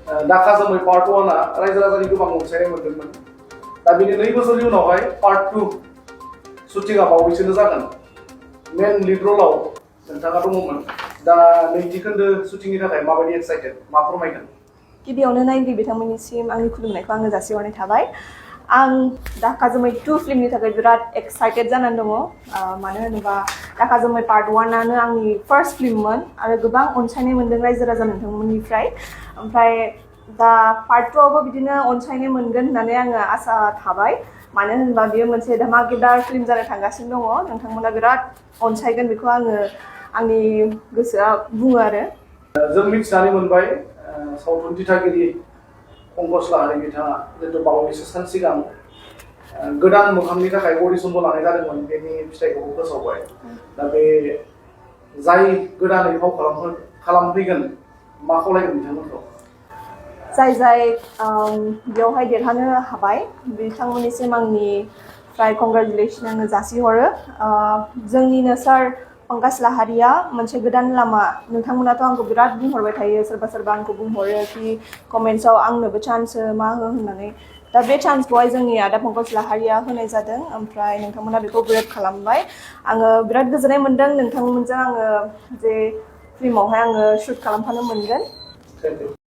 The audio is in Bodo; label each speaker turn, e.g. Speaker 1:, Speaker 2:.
Speaker 1: दाखा जोमै पार्ट 1 आ रायजो राजानि गोबां अनसायनाय मोनदोंमोन दा बेनि 2 बोसोरनि उनावहाय पार्ट 2 शुटिंआ बावैसोनो जागोन मेन लिड रलाव नोंथाङा दङमोन दा नैथि खोन्दो शुटिंनि थाखाय माबायदि एक्साइटेड मा फोरमायगोन
Speaker 2: गिबियावनो नायगिरि बिथांमोननिसिम आंनि खुलुमनायखौ आङो जासिहरनाय थाबाय आं दाखा जोमै 2 फिल्मनि थाखाय बिराद एक्साइटेड जानानै दङ मानो होनोबा दाखा जोमै पार्ट 1 आनो आंनि फार्स्ट फिल्ममोन आरो गोबां अनसायनाय मोनदों रायजो राजा नोंथांमोननिफ्राय ओमफ्राय दा पार्ट 2 आवबो बिदिनो अनसायनाय मोनगोन होननानै आङो आसा थाबाय मानो होनोबा बेयो मोनसे धमाकेदार फिल्म जानो थांगासिनो दङ नोंथांमोना बिराद अनसायगोन बेखौ आङो आंनि गोसोआ बुङो आरो
Speaker 1: जों मिथिनानै मोनबाय सावथुन दिथागिरि पंकज लाहारि बिथाङा जितु बावैसो सान सिगां गोदान मोखांनि थाखाय अडिशनबो लानाय जादोंमोन बेनि फिथाइखौबो फोसावबाय दा बे जाय गोदानै फाव खालामफैगोन मा खावलायगोन बिथांमोनखौ
Speaker 2: जाय बेवहाय देरहानो हाबाय बिथांमोननिसिम आंनिफ्राय कंग्रेचुलेसन आङो जासिहरो जोंनिनो सार पंकज लाहारिया मोनसे गोदान लामा नोंथांमोनाथ' आंखौ बिराद बुंहरबाय थायो सोरबा आंखौ बुंहरो कि कमेन्ट्सआव आंनोबो चान्स हो मा हो होननानै दा बे चान्सखौहाय जोंनि आदा पंकज लाहारिया होनाय जादों ओमफ्राय नोंथांमोना बेखौ ग्रेट खालामबाय आङो बिराद गोजोननाय मोनदों नोंथांमोनजों आङो जे फिल्मावहाय आङो शुट खालामफानो मोनगोन